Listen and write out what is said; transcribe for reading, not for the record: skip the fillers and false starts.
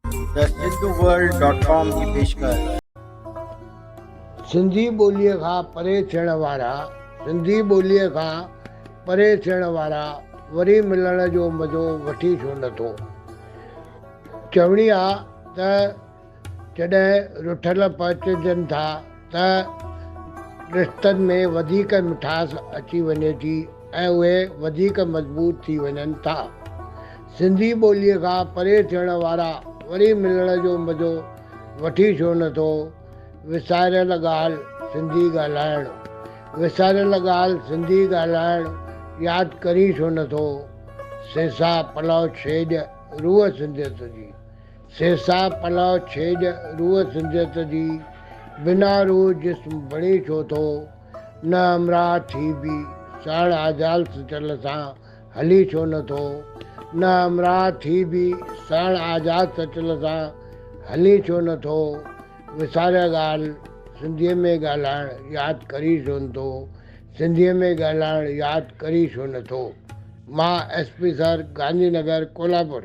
The Sindhu world dot com جي پيشڪش. سنڌي ٻوليء کان پري ٿيڻ وارا سنڌي ٻوليء کان پري ٿيڻ وارا وري ملڻ جو مزو وٺي ڇو نه ٿو؟ چوڻي آ ته جڏهن رٺل پهچجن ٿا ته رشتن ۾ وڌيڪ مٺاس اچي وڃي ٿي ۽ اهي وڌيڪ مضبوط ٿي وڃن ٿا. سنڌي ٻوليء کان پري ٿيڻ وارا وري ملڻ جو مزو وٺي ڇو نه ٿو؟ وساريل ڳالهه سنڌي ڳالهائڻ وساريل ڳالهه سنڌي ڳالهائڻ ياد ڪرين ڇو نه ٿو؟ سيسا پلؤ ڇيڄ روح سنڌيت جي سيسا پلؤ ڇيڄ روح سنڌيت جي بنا روح جسم بڻي ڇو ٿو؟ نه همراهه ٿي به ساڻ آزال سچل سان هلي ڇو نه ٿو؟ نه همراهه ٿي به ساڻ آزاد سچل سان هلي ڇو نه ٿو؟ وساريا ڳالهه سنڌيء ۾ ڳالهائڻ ياد ڪرين ڇو نه ٿو؟ سنڌيء ۾ ڳالهائڻ ياد ڪرين ڇو نه ٿو؟ مان S P sir Gandhi Nagar Kolhapur.